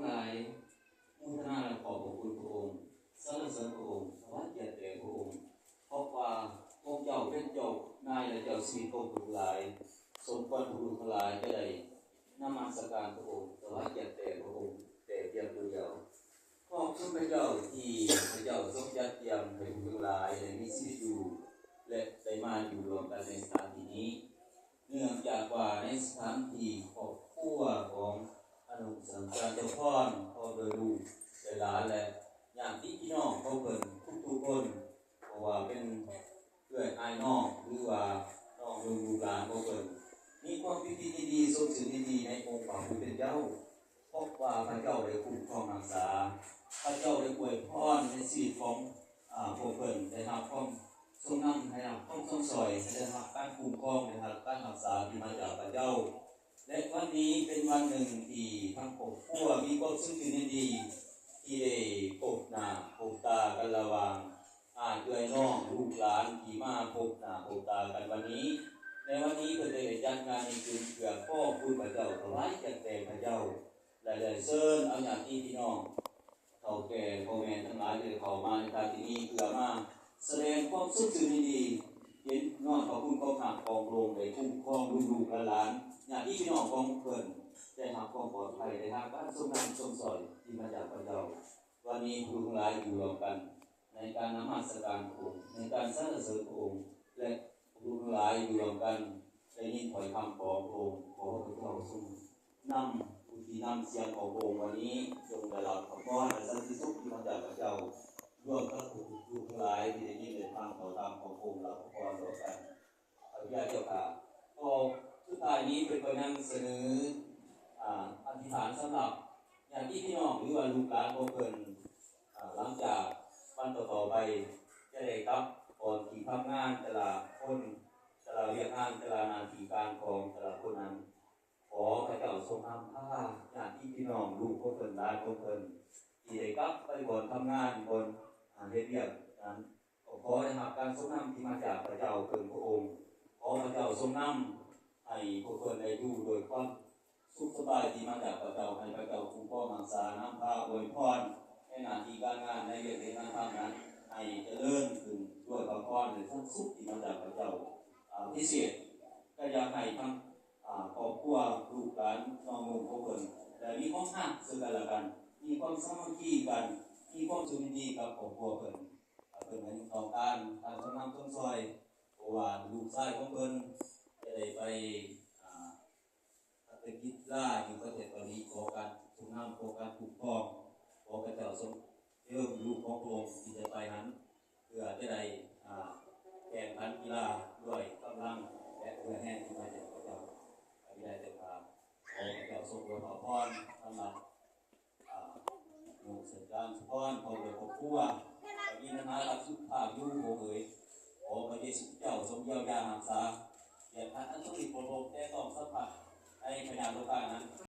ຫຼາຍ ໂມທະນາ ແລະ ຂອບພະຄຸນພະອົງ, ສັນລະເສີນພະອົງ, ຖວາຍກຽດແດ່ພະອົງ, ເພາະວ່າພະອົງເຈົ້າເປັນເຈົ້ານາຍ ແລະ ເຈົ້າຊີວິດຂອງພວກເຮົາທັງຫຼາຍ, ສົມຄວນພວກເຮົາທັງຫຼາຍຈະໄດ້ນະມັດສະການພະອົງ, ຖວາຍກຽດແດ່ພະອົງແຕ່ພຽງຜູ້ດຽວ. ຂອບຄຸນພະເຈົ້າທີ່ພະເຈົ້າຊົງຈັດກຽມໃຫ້ພວກເຮົາທັງຫຼາຍໄດ້ມີຊີວິດຢູ່ ແລະ ໄດ້ມາຢູ່ຮ່ວມກັນໃນສະຖານທີ່ນີ້. ເນື່ອງຈາກວ່າໃນສະຖານທີ່ຄອບຄົວຂອງອະນຸສັນຈານເຈົ້າພອນ ພ້ອມດ້ວຍລູກຫຼານ ແລະ ຍາດຕິພີ່ນ້ອງຂອງເພິ່ນທຸກໆຄົນ, ບໍ່ວ່າເປັນເອື້ອຍອ້າຍນ້ອງ ຫຼືວ່ານ້ອງລຸງລູກຫຼານຂອງເພິ່ນ ມີຄວາມປີຕິຍິນດີ ສົດຊື່ນຍິນດີໃນອົງພະຜູ້ເປັນເຈົ້າ. ເພາະວ່າພະເຈົ້າໄດ້ຄຸ້ມຄອງຮັກສາ, ພະເຈົ້າໄດ້ອວຍພອນໃນຊີວິດຂອງ ອາ ພວກເພິ່ນ ໄດ້ຮັບຄວາມຊົງນຳ, ໄດ້ຮັບຄວາມຊົງຊ່ອຍ, ໄດ້ຮັບການຄຸ້ມຄອງ, ໄດ້ຮັບການຮັກສາທີ່ມາຈາກພະເຈົ້າ. ແລະ ວັນນີ້ເປັນວັນໜຶ່ງທີ່ທັງຄອບຄົວມີຄວາມສຸກຈິດຍິນດີ ທີ່ໄດ້ພົບໜ້າພົບຕາກັນລະຫວ່າງ ອາ ເອື້ອຍນ້ອງລູກຫຼານທີ່ມາພົບໜ້າພົບຕາກັນວັນນີ້. ໃນວັນນີ້ເພິ່ນໄດ້ຈັດງານນີ້ຂຶ້ນເພື່ອຂອບຄຸນພະເຈົ້າ, ຖວາຍກຽດແດ່ພະເຈົ້າ ແລະ ໄດ້ເຊີນເອົາຍາດຕິພີ່ນ້ອງ ເຖົ້າແກ່ພໍ່ແມ່ທັງຫຼາຍທີ່ໄດ້ເຂົ້າມາໃນທີ່ນີ້ ເພື່ອມາສະແດງຄວາມສຸກຊື່ນຍິນດີ ເຫັນນອນພະຄຸນຄວາມຮັກຂອງພະອົງໄດ້ຄຸ້ມຄອງລູກໆຫຼານໆ, ຍາດຕິພີ່ນ້ອງຂອງເພິ່ນໄດ້ຮັບຄວາມປອດໄພ, ໄດ້ຮັບການຊົງນຳຊົງຊ່ອຍທີ່ມາຈາກພະເຈົ້າ. ວັນນີ້ພວກເຮົາທັງຫຼາຍຢູ່ຮ່ວມກັນ ໃນການນະມັດສະການພະອົງ, ໃນການສັນລະເສີນພະອົງ ແລະ ພວກເຮົາທັງຫຼາຍຢູ່ຮ່ວມກັນ ໄດ້ຍິນຖ້ອຍຄຳຂອງພະອົງ. ຂໍພະເຈົ້າຊົງນຳ ຜູ້ທີ່ນຳສຽງຂອງພະອົງວັນນີ້ ຈົ່ງໄດ້ຮັບພະພອນ ແລະ ສັນຕິສຸກທີ່ມາຈາກພະເຈົ້າ, ລວມທັງພວກລູກທັງຫຼາຍທີ່ໄດ້ຍິນໄດ້ຟັງຖ້ອຍຄຳຂອງພະອົງ ຮັບພະພອນຮ່ວມກັນ. ອະນຸຍາດເຈົ້າຂ້າ. ກໍສຸດທ້າຍນີ້ເພິ່ນກໍຍັງສະເໜີ ອາ ອະທິຖານສຳລັບຍາດຕິພີ່ນ້ອງ ຫຼືວ່າລູກຫຼານຂອງເພິ່ນ ອາ ຫຼັງຈາກວັນຕໍ່ໆໄປ ຈະໄດ້ກັບກ່ອນທີ່ທຳງານແຕ່ລະຄົນ, ແຕ່ລະວຽກງານ, ແຕ່ລະໜ້າທີ່ການຂອງແຕ່ລະຄົນນັ້ນ. ຂໍພະເຈົ້າຊົງນຳພາຍາດຕິພີ່ນ້ອງ ລູກຂອງເພິ່ນ, ຫຼານຂອງເພິ່ນ ທີ່ໄດ້ກັບໄປບ່ອນທຳງານ, ບ່ອນ ອາ ເຮັດວຽກນັ້ນ. ກໍຂໍໄດ້ຮັບການຊົງນຳທີ່ມາຈາກພະເຈົ້າເຖິງພະອົງ. ຂໍພະເຈົ້າຊົງນຳໃຫ້ພວກເພິ່ນໄດ້ຢູ່ດ້ວຍຄວາມສຸກສະບາຍທີ່ມາຈາກພະເຈົ້າ, ໃຫ້ພະເຈົ້າຄຸ້ມຄອງຮັກສາ, ນຳພາ, ອວຍພອນໃນໜ້າທີ່ການງານ, ໃນວຽກເຮັດງານທຳນັ້ນ ໃຫ້ຈະເລີນຂຶ້ນດ້ວຍພະພອນ ແລະ ຄວາມສຸກທີ່ມາຈາກພະເຈົ້າ. ອາ ພິເສດກໍຢາກໃຫ້ທັງ ອາ ຄອບຄົວ ລູກຫຼານ ນ້ອງນຸ່ງຂອງເພິ່ນ ໄດ້ມີຄວາມຮັກເຊິ່ງກັນແລະກັນ, ມີຄວາມສາມັກຄີກັນ, ມີຄວາມສຸກຍິນດີກັບຄອບຄົວເພິ່ນ. ເພິ່ນຍັງຕ້ອງການການຊົງນຳຊົງຊ່ອຍ, ເພາະວ່າລູກຊາຍຂອງເພິ່ນຈະໄດ້ໄປ ອາ ພັດທະກິດລາຢູ່ປະເທດເກົາຫຼີ. ຂໍການຊົງນຳ, ຂໍການຄຸ້ມຄອງ, ຂໍພະເຈົ້າຊົງເຈີມລູກຂອງພະອົງທີ່ຈະໄປຫັ້ນ ເພື່ອຈະໄດ້ ອາ ແຂ່ງຂັນກິລາດ້ວຍກຳລັງ ແລະ ເຫື່ອແຮງທີ່ມາຈາກພະເຈົ້າ. ພະບິດາເຈົ້າຂ້າ, ຂໍພະເຈົ້າຊົງອວຍພະພອນສຳລັບ ອາ ລູກເຊີນຈານສຸພອນ ພ້ອມດ້ວຍຄອບຄົວ, ປະກິນນະນາລັບສຸຂະພາບຢູ່ ພະອົງເອີຍ. ຂໍພະເຢຊູເຈົ້າຊົງຢຽວຢາຮັກສາ, ຢ່າໃຫ້ອັນສົມລິດຂອງພະອົງແຕະຕ້ອງສຳຜັດໃນພະຍາດໂລການັ້ນ.